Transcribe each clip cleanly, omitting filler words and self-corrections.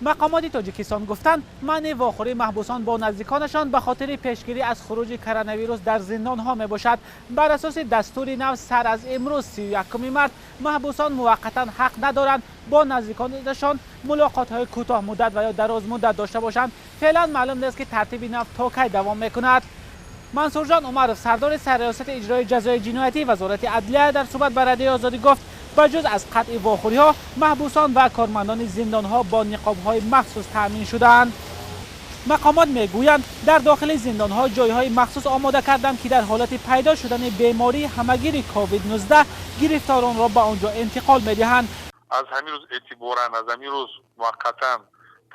Мақомоти Тоҷикистон гуфтанд, манъи вохӯрии маҳбусон бо наздиконашон ба хотири пешгирӣ аз хуруҷи коронавирус дар зиндонҳо мебошад. Бар асоси дастури нав, сар аз имрӯз, 31 март, маҳбусон муваққатан ҳақ надоранд бо наздиконашон мулоқотҳои кӯтоҳмуддат ва ё дарозмуддат дошта бошанд. Феълан маълум нест, ки тартиби нав то кай давом мекунад. Мансурҷон Умаров, сардори Сарриёсати иҷрои ҷазои ҷиноятӣ Вазорати адлия, дар суҳбат ба Радиои Озодӣ гуфт, ба ҷуз аз қатъи вохӯриҳо, маҳбусон ва кормандони зиндонҳо бо ниқобҳои махсус таъмин шудаанд. Мақомот мегӯянд, дар дохили зиндонҳо ҷойҳои махсус омода карданд, ки дар ҳолати пайдо шудани бемории ҳамагири COVID-19 гирифторонро ба он ҷо интиқол медиҳанд. Аз ҳамин рӯз эътиборан, аз ҳамин рӯз муваққатан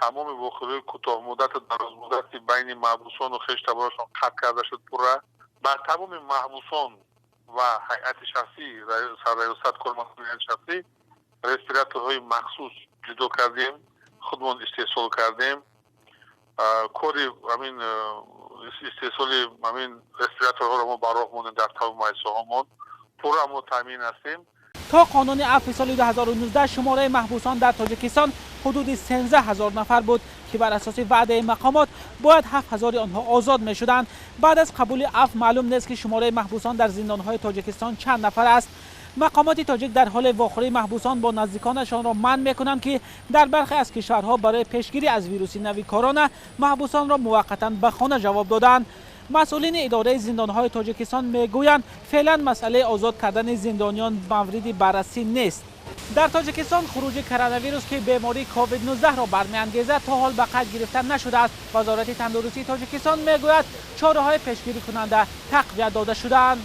тамоми вохӯриҳои кӯтоҳмуддату дарозмуддати байни маҳбусону хештаборашон қатъ карда шуд пурра. Ба тамоми маҳбусон ва ҳайати шахсӣ, сарраёсат, кормандони ҳайати шахсӣ респираторҳои махсус ҷудо кардем, худмон истеҳсол кардем. Кори ҳамин истеҳсоли ҳамин респираторҳоро мо ба роҳ мондем. Дар тамоми муассисаҳомон пурра мо таъмин ҳастем. То қонуни афви соли 2019 шумораи маҳбусон дар Тоҷикистон ҳудуди 13 ҳазор нафар буд, ки бар асоси ваъдаи мақомот бояд 7 ҳазори онҳо озод мешуданд. Баъд аз қабули афв маълум нест, ки шумораи маҳбусон дар зиндонҳои Тоҷикистон чанд нафар аст. Мақомоти тоҷик дар ҳоли вохӯрии маҳбусон бо наздиконашонро манъ мекунанд, ки дар бархе аз кишварҳо барои пешгирӣ аз вируси нави корона маҳбусонро муваққатан ба хона ҷавоб доданд. Масъулини идораи зиндонҳои Тоҷикистон мегӯянд, феълан масъалаи озод кардани зиндониён мавриди баррасӣ нест. Дар Тоҷикистон хуруҷи коронавирус, ки бемории COVID-19-ро бармеангезад, то ҳол ба қайд гирифта нашудааст. Вазорати тандурустии Тоҷикистон мегӯяд, чораҳои пешгирикунанда тақвият дода шудаанд.